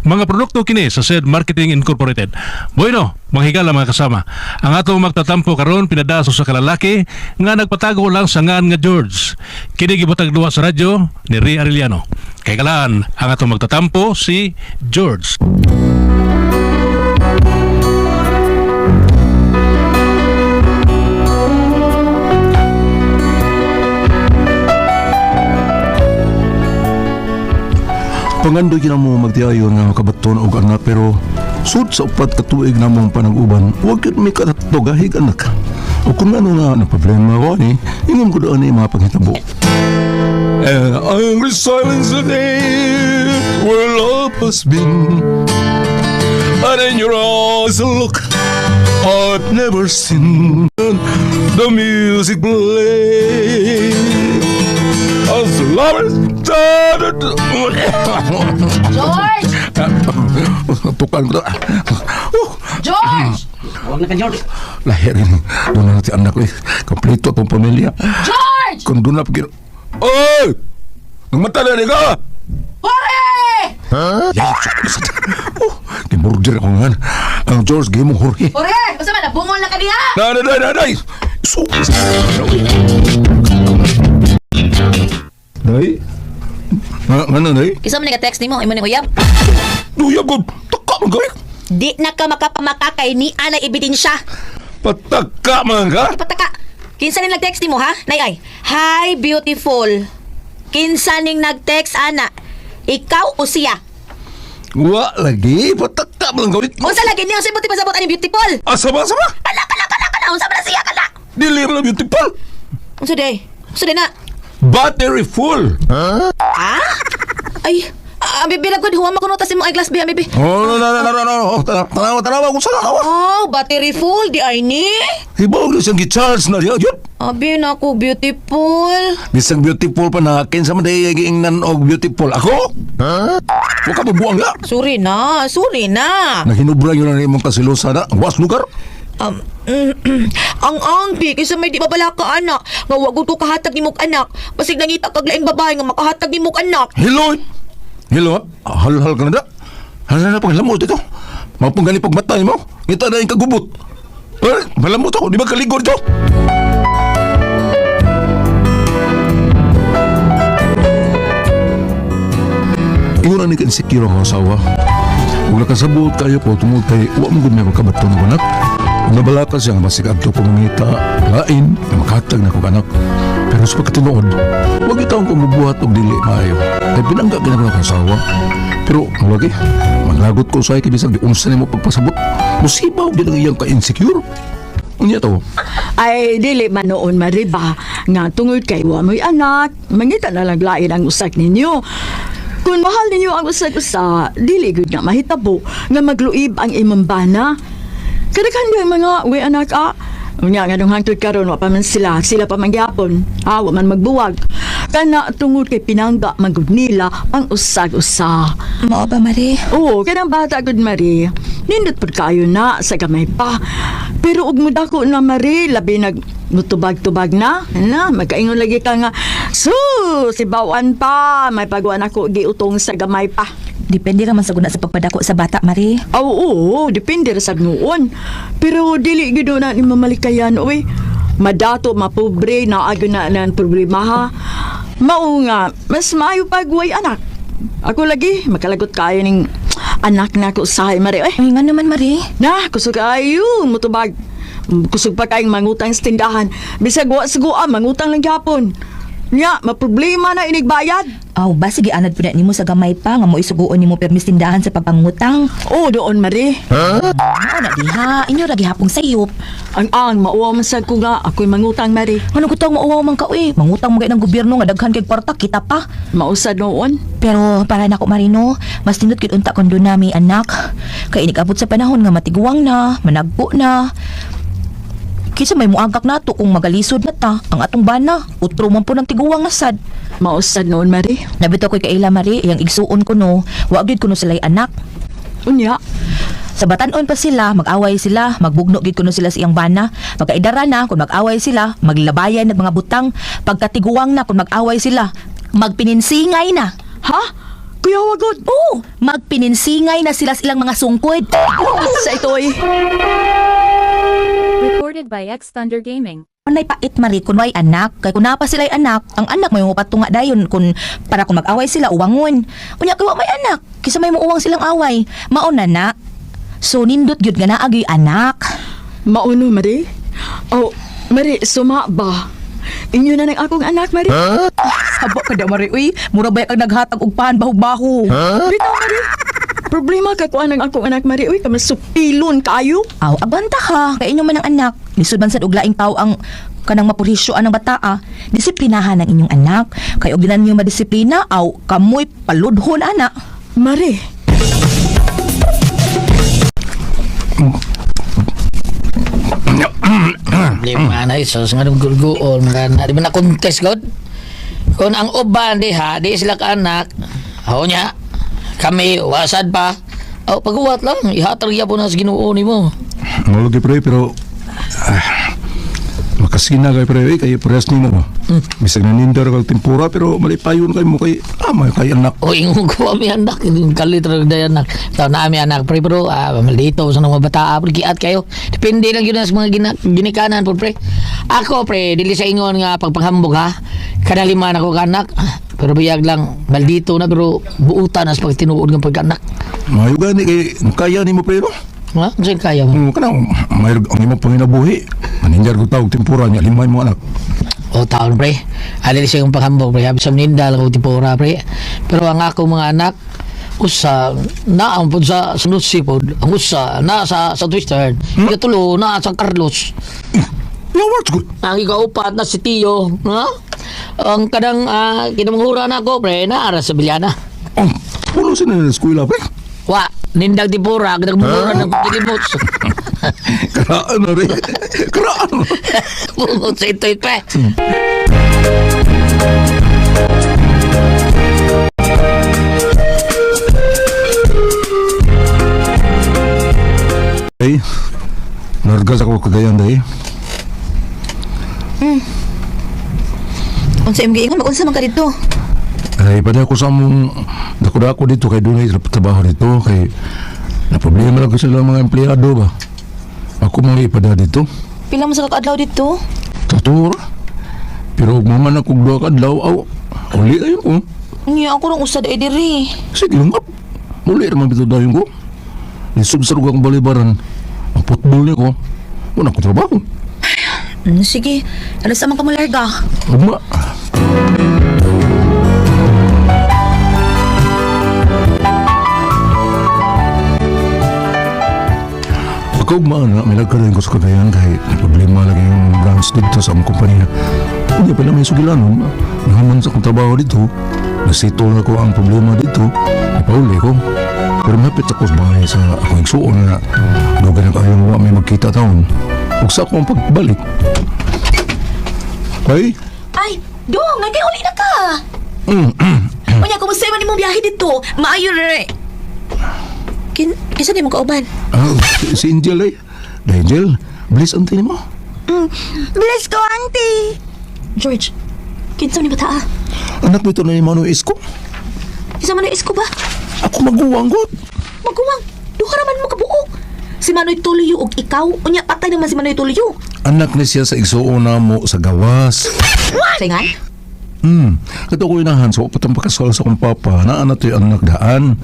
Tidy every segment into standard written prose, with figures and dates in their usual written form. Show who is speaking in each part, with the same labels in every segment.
Speaker 1: Mga produkto kini sa SED Marketing Incorporated. Bueno, manghigala mga kasama. Ang atong magtatampo karon pinadaso sa kalalaki nga nagpatago lang sa ngan nga George. Kini gibutag duwa sa radyo ni Ray Arellano. Kay kalaan ang atong magtatampo si George.
Speaker 2: Pangandoy kina mo magtiayon nga makabaton og anak pero sud sa upat ka tuig namong panag-uban, wag gyud mi katugahig anak. O kung ano nga na problema ko ni, ingon ko doon ni mga panghitabo. And angry silence of death where love has been. And in your eyes a look I've never seen. The music play as lovers started.
Speaker 3: George!
Speaker 2: Tukan ko na. Oh,
Speaker 3: George!
Speaker 4: Huwag na ka, George.
Speaker 2: lahir rin. Doon na natin anak ko eh. Kompleto itong pamilya.
Speaker 3: George!
Speaker 2: Kung doon na pag... Oy! Nagmata na ni ka!
Speaker 3: Jorge!
Speaker 2: Oh, kimurder ako nga. Ang George Gimong Jorge.
Speaker 3: Jorge! Basta man, nabungol na ka diha!
Speaker 2: Nay, nay, nay, nay! So... Nay? Nga, nga na, nay?
Speaker 3: Kisa man nag-text nimo, imo ning uyab.
Speaker 2: Uyab ko! Taka man ka!
Speaker 3: Di na ka makapamakakay ni ana ebidensya.
Speaker 2: Pataka man ka!
Speaker 3: Pataka. Kinsa ning nag-text nimo ha? Nay ay. Hi beautiful. Kinsa ning nag-text ana? Ikaw o siya?
Speaker 2: Wa lagi! Pataka man ka!
Speaker 3: Unsa lagi niyo sa buti pasabot ani beautiful?
Speaker 2: Asa ba? Asa ba?
Speaker 3: Kala kala kala kala unsa man na siya kala?
Speaker 2: Dili man na beautiful!
Speaker 3: Unsa day? Unsa day na?
Speaker 2: Battery full!
Speaker 3: Ha? Ay, ah, bibi ra gud huwa makuno ta si mo eyeglass bi, bibi.
Speaker 2: Oh, no, no, no, no, no, no. Tanawa, tanawa, kung saan tanawa.
Speaker 3: Oh, battery full di ay ni.
Speaker 2: Hibaw na siyang gi-charge na diya. Yun.
Speaker 3: Abi na ko beautiful.
Speaker 2: Bisang beautiful pa na, kinsa man dahil giingnan og beautiful. Ako? Ha? Huwag ka mabuang nga.
Speaker 3: Sorry na, sorry na.
Speaker 2: Nahinubra yun na imong kasilusa na. Was lugar?
Speaker 3: Um, ang angbi kaysa may di babala ka anak nga wag ko kahatag ni mong anak basig nangita kag laing babae nga makahatag ni mong anak.
Speaker 2: Hello? Hello? Hal-hal ka na da. Hal na paglamot ito. Mapanggali pagmatay mo. Ngita na yung kagubot. Eh, malamot ako. Di ba kaligor ito? Ingon ang nika-insecure ang asawa. Ug nakasabot kayo ko tungod kay wa man gud may makabaton og anak. Ug nabalaka siya nga basig adto ko mangita lain nga makahatag na kog anak. Pero sa pagkatinuod, wag gitawon ko mubuhat og dili maayo. Kay binangga gid ako akong asawa. Pero ang lagi, maglagot ko sa kay bisag di unsa nimo pagpasabot. Musiba og gid ang iyang ka-insecure. Unya to.
Speaker 5: Ay, dili man noon mariba nga tungod kay wa mo'y anak, mangita na lang lain ang usak ninyo. Kung mahal ninyo ang usag-usa, dili gud nga mahitabo nga magluib ang imong bana. Kadaghan yung mga way anak ah. Unya nga nung hangtod karon wa pa man sila, sila pa man gyapon. Ah, wa man magbuwag. Kana tungod kay pinangga man gud nila ang usag-usa.
Speaker 3: Mao ba Mari?
Speaker 5: Oo, kanang bata gud Mari. Nindot pud kayo na sa gamay pa. Pero ug mudako na Mari, labi nag mutubag-tubag na. Na, magkaingon lagi ka nga. Su, si bawan pa, may pagwan ako giutong sa gamay pa.
Speaker 6: Depende raman sa guna sa pagpadako sa bata, Mari.
Speaker 5: Aw, oo, depende ra sad noon. Pero dili gid na ni mamalikayan oy. Madato mapobre na agyo na nan problema ha. Mao nga, mas maayo pag way anak. Ako lagi makalagot kayo ning anak na ko usahay Mari oy.
Speaker 6: Ay, nga naman, Mari.
Speaker 5: Na, kusog ayo, mutubag. Kusog pa kayong mangutang sa tindahan. Bisag wa sa mangutang lang gyapon. Nya, maproblema na inigbayad.
Speaker 6: Aw, ba sige anad po na nimo sa gamay pa nga mo isuguon nimo permis tindahan sa pagpangutang.
Speaker 5: Oo, doon Mari.
Speaker 6: Mao na diha, inyo ra gihapong sayop.
Speaker 5: Ang mauwaw man sad ko nga ako'y mangutang Mari.
Speaker 6: Ano ko tawag mauwaw man ka uy? Mangutang mo ng gobyerno nga daghan kay kwarta kita pa.
Speaker 5: Mausad noon.
Speaker 6: Pero para nako Marino, mas nindot gid unta kon doon nami anak. Kay inig-abot sa panahon nga matiguang na, managpo na. Kinsa may muagak nato kung magalisod na ta ang atong bana, utro man po ng tiguang na sad.
Speaker 5: Mausad noon, Mari.
Speaker 6: Nabito ko'y kaila Mari, iyang igsuon ko no, wa gyud kuno sila'y anak.
Speaker 5: Unya,
Speaker 6: Sa batanon pa sila, mag-away sila, magbugno gid kuno sila sa iyang bana. Pagkaidara na, kung mag-away sila, maglabayan ng mga butang. Pagkatiguang na, kung mag-away sila, magpininsingay na.
Speaker 5: ha? Kuya wagod.
Speaker 6: Oh, magpininsingay na sila silang mga sungkod.
Speaker 5: Sa itoy.
Speaker 4: Recorded by X Thunder Gaming.
Speaker 6: Anay pait Mari kun way anak kay kun naa pa sila'y anak ang anak may patunga dayon kun para kung mag-away sila uwangon unya kay wa may anak kaysa may muuwang silang away mao na na so nindot gyud nga naa gyud anak.
Speaker 5: Mauno, Mari. Oh, Mari, suma ba? Inyo na ng akong anak, Mari.
Speaker 6: Sabo ka daw Mari uy, mura ba kag naghatag og pan baho-baho.
Speaker 5: Bitaw, Mari. Problema ka kuan ang akong anak, Mari. Uy, kamasupilon kayo.
Speaker 6: Aw, abanta ka kay inyo man ang anak lisod man sad og laing tawo ang kanang mapurhisyo ang bataa. Disiplinahan ang inyong anak kay og di na ninyo madisiplina aw kamoy paludhon ana.
Speaker 5: Mari,
Speaker 7: Problema na isos nga nung gulguon nga na di ba na contest god? Kung ang uban diha, di sila ka anak. Ako niya, kami wasad pa. O pag-uwat lang, ihatag po na sa Ginoo nimo.
Speaker 2: Malugi pre pero makasina kay pre eh, kay parehas nimo ba. Bisag nanindar kag tempura pero malipayon kay mo kay ama kay anak.
Speaker 7: O ingon ko ami anak, kalit ra day anak. Taw na ami anak pre pero maldito sa mga bata pre giat kayo. Depende lang yun sa mga ginikanan po pre. Ako pre, dili sa ingon nga pagpanghambog ha. Kada lima na ko ka anak. Pero biyag lang maldito na pero buutan na sa pagtinuod ng pagkanak.
Speaker 2: Maayo gani kay kaya nimo pre no.
Speaker 7: Ha? Unsa kaya mo?
Speaker 2: Kanang may ang imong panginabuhi. Manindar kog tawag tempura niya limay mo anak.
Speaker 7: O taon pre. Ali siya yung paghambog pre. Habi sa Minda lang ko tipora pre. Pero ang ako mga anak usa na ang pud sa Sanusi pod. Ang usa na sa Southwestern. Hmm? Ikatulo na sa Carlos.
Speaker 2: Yeah, what's good?
Speaker 7: Ang ikaupat na si Tio, ha? Ang kadang kinamangura na ako pre na ara sa Bilyana.
Speaker 2: Oh, pulo sila na eskwela pre.
Speaker 7: Wa, nindag tipora, kadang mura ng kilimot.
Speaker 2: Karaan na re. Karaan.
Speaker 7: Bungot sa ito pre.
Speaker 2: Ay, nargas ako kagayan day.
Speaker 3: Unsa imong giingon mag-unsa man ka dito?
Speaker 2: Ay, pada ako sa among dako-dako dito kay dunay trabaho dito kay na problema lang ko sila mga empleyado ba. Ako mga ipada dito.
Speaker 3: Pila mo sa kakaadlaw dito?
Speaker 2: Totoo ra. Pero ug maman ako duha ka adlaw aw uli ayon ko.
Speaker 3: Unya ako rong usad ay diri.
Speaker 2: Sige lang up. Muli ra man bitaw dayon ko. Lisod sa rugang balibaran. Ang football niya ko. Wala ko trabaho.
Speaker 6: Sige, alas man ka mo larga.
Speaker 2: Ugma. Pagkaugma na, may nagkarain ko sa Cagayan kay may problema lagi yung branch dito sa among kumpanya. Hindi pa naman sugilanon. Nahaman sa akong trabaho dito. Nasito na ko ang problema dito. Ipauli ko. Pero mahapit ako sa bahay sa akong igsuon na dugan na kayo wa may magkita taon. Ug sa akong pagbalik. Ay,
Speaker 6: Ay, dong, ngay kay uli na ka. Unya, kumusta man imong biyahe dito? Maayo re.
Speaker 3: Kin kinsa nimo kauban?
Speaker 2: Si Angel eh. Da Angel, bliss ang mo.
Speaker 5: Bless ko, auntie.
Speaker 3: George, kinsa ni bata?
Speaker 2: Anak mo ito na ni Mano Isko.
Speaker 3: Kinsa man isko ba?
Speaker 2: Ako maguwang ko.
Speaker 3: Maguwang, duha ra man mo kabuok. Si Manoy Tulio og ikaw, unya patay naman si Manoy Tulio.
Speaker 2: Anak ni siya sa igsuon na mo sa gawas.
Speaker 3: Sayngan?
Speaker 2: Kato ko inahan so patang pakasal sa akong papa na anak to yung anak daan.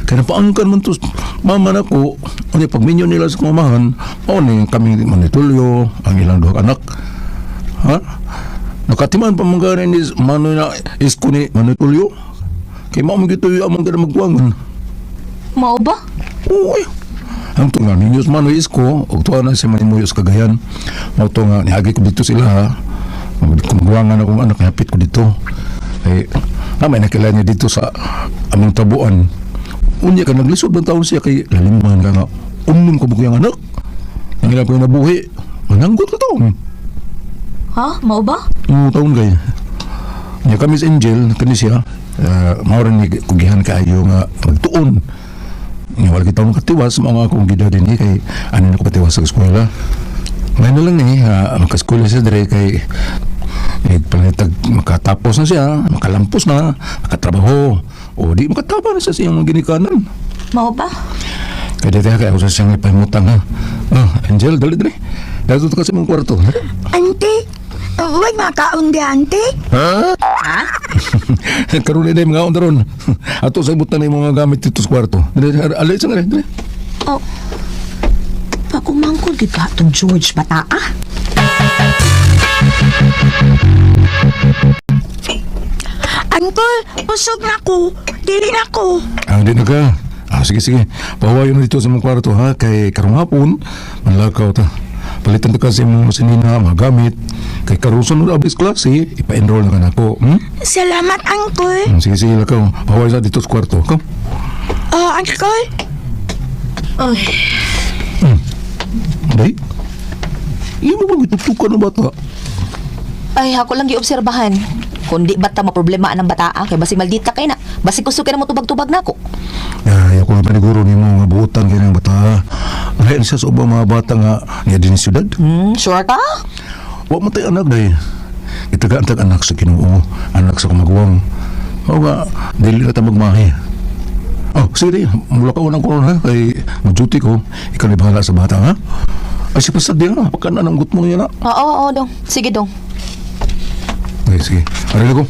Speaker 2: Kaya napaangkan man to mama na ko. Ano pagminyo nila sa kumamahan, mao ni kami manitulyo, ang ilang duha ka anak. Ha? Nakatiman pa man gani ni Manoy na isko ni Manitulyo. Kay mao man gituyo among gana magkuwangan.
Speaker 3: Mao ba?
Speaker 2: Uy. Ang tunga ninyo sa Manoy Isko, ug tuwa na si Manimuyo sa Cagayan. Mao to nga niagi ko dito sila ha. Kumuwangan akong anak, nihapit ko dito. Eh, na may nakilala niya dito sa among tabuan. Unya ka naglisod ng taon siya kay laliman ka nga. Unom ko yung anak. Ang ilang ko yung nabuhi. Mananggot ka taon.
Speaker 3: Ha? Mao ba?
Speaker 2: Oo, taon kay. Nya kami sa Angel, kani siya, mao rin ni kugihan kaayo nga magtuon. Nya wala kita makatiwas mao nga akong gida din eh, kay ano na ko patiwas sa eskwela. Ngayon na lang ni, makaeskwela siya dire kay eh, panitag makatapos na siya, makalampos na, makatrabaho. O di makataba na siya sa iyang mga ginikanan.
Speaker 6: Mao ba?
Speaker 2: Kaya dito kaya ako sa siyang ipahimutang ha. Ah, Angel, dali dali. Dali ka sa imong kwarto. Ha?
Speaker 5: Ante, huwag makaon di, ante.
Speaker 2: Ha? Karon na mga on ron. Ato sa butan na imong mga gamit dito sa kwarto. Dali, alay sa nga dali.
Speaker 6: Oh. Pagumangkod gid ka tong George bata ah.
Speaker 5: Uncle, busog na ko. Dili na ko.
Speaker 2: Ah, di na ka. Ah, sige, sige. Pahawayon na dito sa mong kwarto, ha? Kay karong hapon, manlakaw ta. Palitan ta kasi mong sinina, mga gamit. Kay karon sunod abis klase, ipa-enroll na ka na ako. Hmm?
Speaker 5: Salamat, Uncle.
Speaker 2: Sige, sige, lakaw. Pahawayon sa dito sa kwarto. Come.
Speaker 5: Oh, Uncle.
Speaker 6: Ay,
Speaker 2: Day? Iyo mo bang itutukan ng bata?
Speaker 6: ay ako lang giobserbahan. Kundi ba ta maproblema ang bata ah? Kay basig maldita kay na. Basig kusog kay na mo tubag-tubag nako.
Speaker 2: Ay, ako nga paniguro ni mo nga buutan kay ng bata. Lain siya sa ubang mga bata nga niya din sa syudad.
Speaker 6: Sure ka?
Speaker 2: Wa mo tayo anak day. Itagaan tag anak sa Ginoo, anak sa kamaguwang. Mao nga dili na ta magmahi. Oh, sige day, mula ka unang koron ha kay mo-duty ko. Ikaw na bahala sa bata ha. Ay si pasad di ha, pagkanan ang gutmo niya na.
Speaker 6: Oo, oo, dong. Sige dong.
Speaker 2: Okay, sige. Aray ko.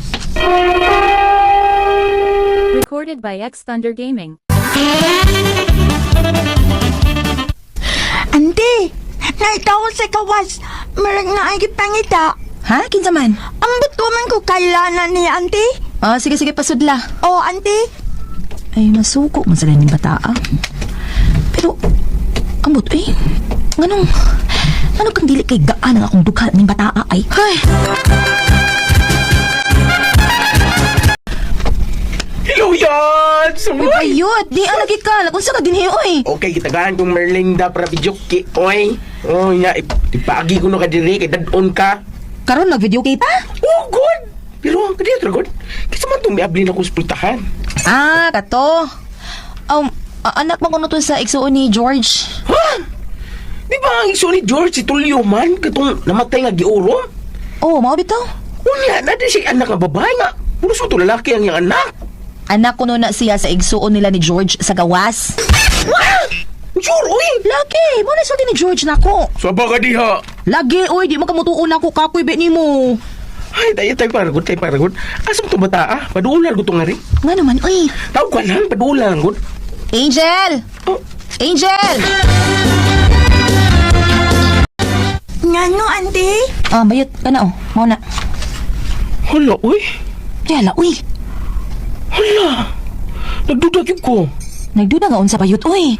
Speaker 4: Recorded by X Thunder Gaming.
Speaker 5: Ante, naitaw sa kawas. Marag na ay gipangita.
Speaker 6: Ha? Kinsa man?
Speaker 5: Ambot ko man ko kailanan ni ante.
Speaker 6: Ah, sige sige pasudla.
Speaker 5: Oh, ante.
Speaker 6: Ay, masuko man sila ning bata ah. Pero ambot eh. Nganong ano kang dili kay gaan ang akong dugha ning bata ah, ay. Hay.
Speaker 8: Hello, Yats!
Speaker 6: Uy, ayot, di ah, lagi ka. Unsa ka dinhi oy?
Speaker 8: Okay, gitagaan kong Merlinda para video ki. Oy, oy, nga, ipaagi ko no ka diri, kay dadon ka.
Speaker 6: Karon nag video kita?
Speaker 8: Oh, good! Pero, kadiya tra, good. Kisa man itong miabli na ko sa pultahan.
Speaker 6: Ah, kato. Anak man kuno to sa igsuon ni George.
Speaker 8: Ha? Di ba ang iso ni George, si Tulio man, katong namatay nga giurom?
Speaker 6: Oh, mao bitaw.
Speaker 8: Unya, na di siya anak nga babae nga. Puro sa to lalaki ang iyang anak.
Speaker 6: Anak kuno na siya sa igsuon nila ni George sa gawas.
Speaker 8: What? Sure, uy!
Speaker 6: Lagi, mo na sulti ni George nako.
Speaker 8: Saba ka diha.
Speaker 6: Lagi, oy, di mo kamutuon nako kakoy be nimo.
Speaker 8: Ay, tayo tayo paragot, tayo paragot. Asa mo itong bata, ah? Paduulan ko itong nga rin.
Speaker 6: Nga naman, oy.
Speaker 8: Tawag ka lang, paduulan ko.
Speaker 6: Angel!
Speaker 8: Oh.
Speaker 6: Angel!
Speaker 5: Ngano, ante?
Speaker 6: Ah, bayot ka na oh. Mao na.
Speaker 8: Hala, uy.
Speaker 6: Yala, uy.
Speaker 8: Hala. Nagduda gyud ko.
Speaker 6: Nagduda nga unsa bayot, uy.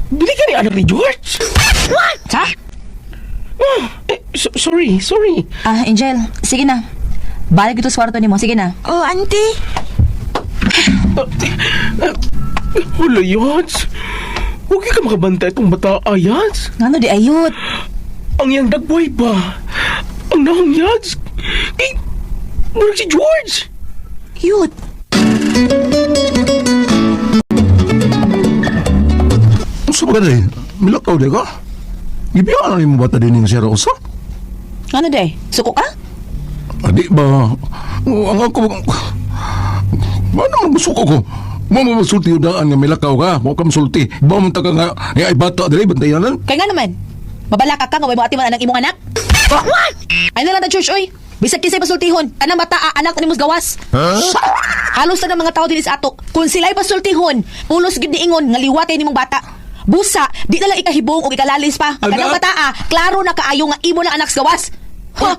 Speaker 8: Dili ka ni anak ni George.
Speaker 6: What? Ha?
Speaker 8: Oh, eh, sorry, sorry.
Speaker 6: Ah, Angel, sige na. Balik ito sa kwarto nimo, sige na.
Speaker 5: Oh, ante.
Speaker 8: Hala, Yans. Huwag ka makabanta itong bata, ah, Yans.
Speaker 6: Ngano di ayot?
Speaker 8: Ang iyang dagboy ba? Ang nahong Yans. Kay, murag si George.
Speaker 6: Yut.
Speaker 2: Unsa ba ka day? Milakaw day ka? Gibiyaan na nimo bata din siya ra usa?
Speaker 6: Ngano di? Suko ka?
Speaker 2: Ah, di ba? Oh, ang ako Ano man gusto ko? Mo mo masulti yung daan nga milakaw ka. Mo ka masulti. Ba mo ta ka nga ni ay bata diri bantayanan.
Speaker 6: Kay nga naman. Mabala ka ka nga way mo atiman anang imong anak. What? Ay na lang ta church oy. Bisag kinsay pasultihon, tanang bata ah, anak ni gawas.
Speaker 2: Huh?
Speaker 6: Halos na ng mga tao dinhi sa ato. Kung sila'y pasultihon, pulos gid niingon nga liwat kay nimong bata. Busa, di na lang ikahibong o ikalalis pa. Ang kanang
Speaker 2: Anak?
Speaker 6: bata ah, klaro na kaayo nga imo na anak sa gawas. Ha?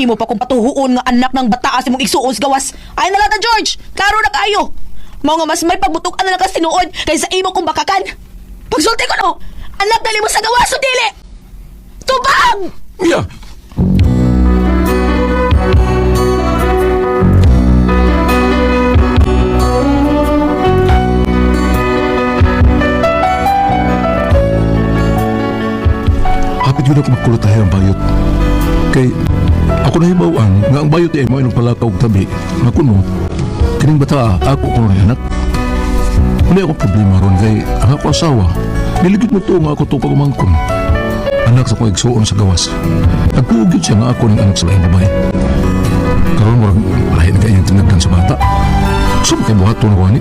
Speaker 6: Imo pa kung patuhuon nga anak ng bata sa imong igsuon sa gawas. Ay na lang ta George, klaro na kaayo. Mao nga mas may pagbutukan na lang kas tinuod kaysa imo kung bakakan. Pagsulti ko no, anak dali mo sa gawas o dili. Tubag!
Speaker 2: Yeah. Hapit yun ako magkulot tayo ang bayot. Kay ako na hibawan nga ang bayot ay mo inong palakaw og tabi. Nga kuno, kining bata ako kuno ni anak. Wala akong problema ron kay ang ako asawa. Niligid mo to nga ako to pagumangkon. Anak sa kong igsuon sa gawas. Nagpuugid siya nga ako ng anak sa laing babae. Karon murag lahi na Kaya iyang tinagdan sa bata. So, kay buhaton ko ani.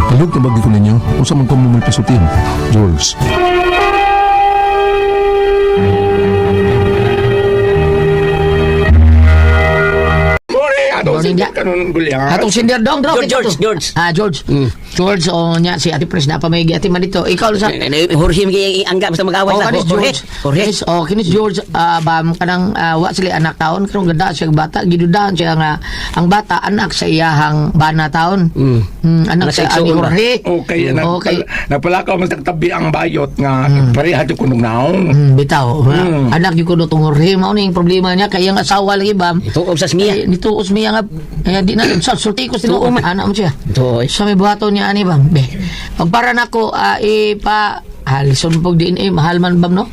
Speaker 2: Palug na bagi ko ninyo, unsa man ko mo may pasultihan, George.
Speaker 8: More, atong
Speaker 7: Morning,
Speaker 8: sindir
Speaker 7: ya.
Speaker 8: kanon gulya.
Speaker 7: Atong sinder dong, dong.
Speaker 9: George, George, George.
Speaker 7: Ah, George. George, o niya, si Ate Pres na pa may ati man dito. Ikaw, sa...
Speaker 9: Jorge may angga basta mag-away
Speaker 7: Oh,
Speaker 9: lang.
Speaker 7: kanis
Speaker 9: Jorge.
Speaker 7: George.
Speaker 9: Jorge.
Speaker 7: Kinis, oh, kinis George, bam kanang wa sila anak taon karong ganda siya bata, gidudahan siya nga ang bata anak sa iyahang bana taon. Anak
Speaker 9: Anak
Speaker 7: sa
Speaker 9: sa
Speaker 7: ani
Speaker 9: igsoon ba?
Speaker 7: Jorge.
Speaker 8: Okay,
Speaker 7: Okay.
Speaker 8: Nagpalakaw man sa tabi ang bayot nga pareha jud kunog naong.
Speaker 7: Bitaw. Anak gyud kuno tong Jorge mao ni ang problema niya kay ang asawa lagi bam.
Speaker 9: Tuog sa smiya.
Speaker 7: Ay, nituos miya nga kaya di na sa sulti ko
Speaker 9: Tuo
Speaker 7: tinuod
Speaker 9: man.
Speaker 7: anak mo siya.
Speaker 9: Tuo, eh.
Speaker 7: Sa may buhaton niya ani bam. Be. Pag para nako ipa halison pog DNA mahal man bam no.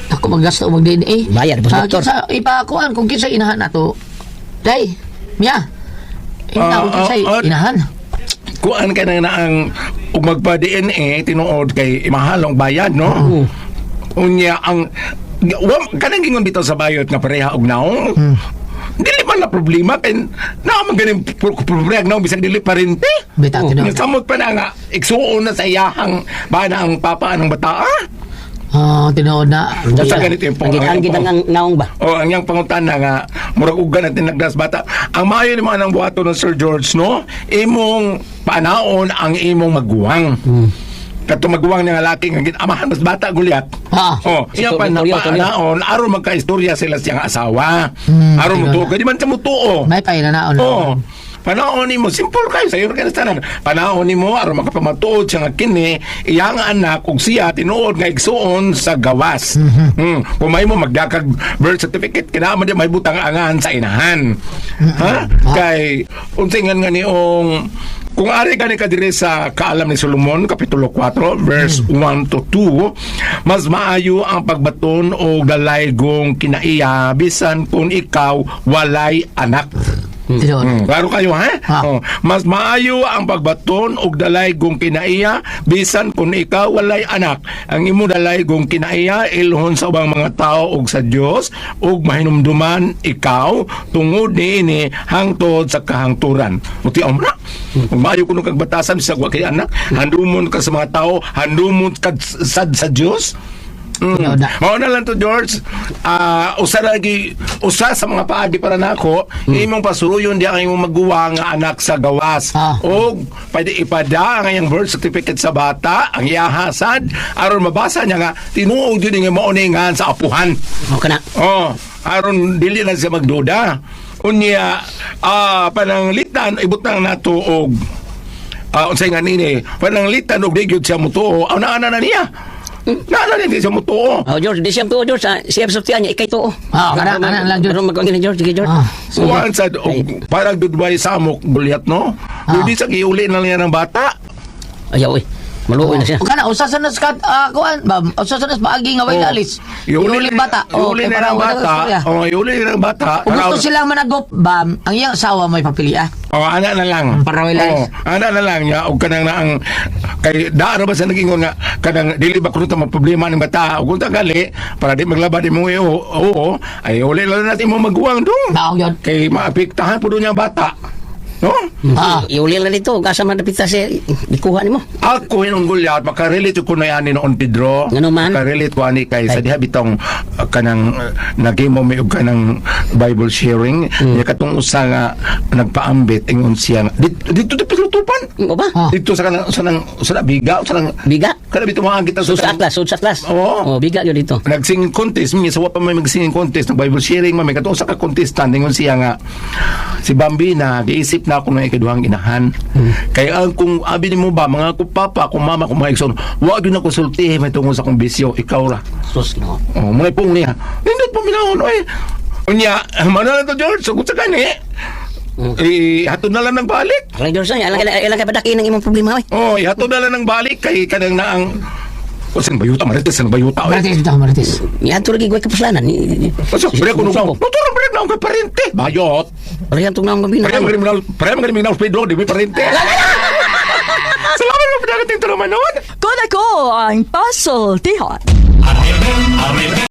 Speaker 7: Ako maggasto mag DNA.
Speaker 9: Bayar, boss
Speaker 7: Ah,
Speaker 9: doktor.
Speaker 7: kinsa ipakuan kung kinsa inahan nato. Day, miya. Ina kung kinsa inahan.
Speaker 8: Kuan ka na ang ug magpa DNA tinuod kay mahal ang bayad no. Unya ang wa kanang gingon bitaw sa bayot nga pareha og naong. Dili man na problema kay naa man ganing problema naong bisag dili parente.
Speaker 7: Bitaw tinuod.
Speaker 8: Samot pa na nga igsuon na sa iyahang bana ang papa ang bata. Ah?
Speaker 7: Oh, tinuod na.
Speaker 8: Sa ganito yung
Speaker 9: Ang ang gitang ang naong ba?
Speaker 8: Oh, ang iyang pangutana nga murag ugan ang tinagdas bata. Ang maayo ni mga nang buhaton ng Sir George no, imong panaon ang imong maguwang. Kato maguwang niya nga laki nga amahan mas bata gulyat.
Speaker 7: Ah.
Speaker 8: Oh,
Speaker 9: Si
Speaker 8: iya pa na
Speaker 9: Tolyo, Tolyo.
Speaker 8: panaon aron magkaistorya sila siyang asawa. Aron mutuo di man siya mutuo.
Speaker 7: May painanaon na.
Speaker 8: Oh. Panahon nimo simple kayo sayo ka na tanan. Panahon nimo aron makapamatuod siya nga kini iyang anak ug siya tinuod nga igsuon sa gawas. Kung may mo magdakag birth certificate kinahanglan di may butang angan sa inahan. Ha? Kay unsay nga nga niong kung ari gani ka diri sa Kaalam ni Solomon kapitulo 4 verse 1 to 2, mas maayo ang pagbaton og dalaygong kinaiya bisan kung ikaw walay anak.
Speaker 7: Tinuod.
Speaker 8: Klaro kayo ha?
Speaker 7: Ah.
Speaker 8: Oh, mas maayo ang pagbaton og dalaygong kinaiya bisan kung ikaw walay anak. Ang imo dalaygong kinaiya ilhon sa ubang mga tao ug sa Dios ug mahinumduman ikaw tungod niini hangtod sa kahangturan. Uti ang na. Kung maayo kuno kag batasan sa wa kay anak, handumon ka sa mga tao, handumon ka sad sa Dios.
Speaker 7: Tinuod na.
Speaker 8: Mao na lang to George. Ah, usa lagi usa sa mga paagi para nako, imong pasuruyon di ang imong maguwang nga anak sa gawas.
Speaker 7: Ah.
Speaker 8: Og pwede ipada ang iyang birth certificate sa bata, ang iyahasad aron mabasa niya nga tinuod yun nga mao ni nga sa apuhan.
Speaker 9: O kana.
Speaker 8: Oh, aron dili na siya magduda. Unya pananglitan ibutang nato og unsay nga nini, pananglitan og di gyud siya mutuo, aw naana na niya. Naana niya di siya mutuo.
Speaker 9: Oh George, di siya tuo George. Ah, siya sa niya ikay tuo.
Speaker 7: Ah, kana kana lang George.
Speaker 9: Pero mag ni George, sige George.
Speaker 7: Ah.
Speaker 8: Kuhaan sa og parang dudway samok gulyat no.
Speaker 7: Ah.
Speaker 8: Dudi sa giuli na niya ng bata.
Speaker 9: Ayaw eh. Maluoy na siya.
Speaker 7: O kana usa sa nas kat kuan bam, usa sa nas paagi nga way
Speaker 8: Oh.
Speaker 7: alis. Iuli bata.
Speaker 8: Iuli
Speaker 7: kay
Speaker 8: na
Speaker 7: para
Speaker 8: ng
Speaker 7: wala
Speaker 8: bata.
Speaker 7: istorya.
Speaker 8: Oh, iuli na ng bata.
Speaker 7: Kung gusto silang managop, bam, ang iyang asawa may papili ah.
Speaker 8: Oh, ana na lang.
Speaker 7: Para wala
Speaker 8: Oh, ana na lang niya og kanang na ang kay daara ba sa nagingon nga kanang dili ba kuno ta problema ning bata og kung gali para di maglaba di mo oo, oo ay uli na lang natin mo maguwang dong.
Speaker 7: Mao yun.
Speaker 8: Kay maapektahan pud niya ang bata. No?
Speaker 7: Ah.
Speaker 9: Iuli lang dito, asa man dapita siya ikuha nimo.
Speaker 8: Ako hinong gulyat, makarelate ko na yan noon Pedro.
Speaker 9: Ngano man?
Speaker 8: Makarelate ko ani kay sa diha bitong kanang naghimo mi og kanang Bible sharing. Niya katong usa nga nagpaambit ingon siya nga, dito di pilutupan.
Speaker 9: O ba?
Speaker 7: Ah.
Speaker 8: Dito sa kanang sa nang sa na biga sa nang
Speaker 9: Biga.
Speaker 8: Kada bitaw mga kita
Speaker 9: Sud sa atlas, sud sa atlas.
Speaker 8: Oo.
Speaker 9: Oh, biga yun dito.
Speaker 8: Nag-singing contest, minsan sa wa pa may mag-singing contest, nag Bible sharing man may katong sa ka contestant ingon siya nga si Bambina giisip na ako ng ikaduhang inahan. Kaya ang kung abi nimo ba mga ko papa, kung mama, kung mga igsoon, wa gyud na konsultihe may tungod sa akong bisyo, ikaw ra.
Speaker 9: Sus no.
Speaker 8: Oh, mga pong niya. Nindot pa minahon, oy. Unya, mano na to George, sugod sa gani. Eh, hatod na lang ng balik.
Speaker 9: Alang George ay, alang alang kay padaki ng imong problema oy.
Speaker 8: Oh, ihatod na lang ng balik kay kanang naang O sing bayuta, marites, sing bayuta. Oy.
Speaker 7: Marites bitaw, marites.
Speaker 9: Niadto lagi gway kapuslanan.
Speaker 8: Kasi, pre ko nung Tuturo pre na kay parente. Bayot.
Speaker 9: Parehang tong naong gabina.
Speaker 8: Pre magaling mo pre magaling mo Pedro, di may parente. Salamat mo pinagating tulungan noon.
Speaker 5: Kung ako ang puzzle, tihon.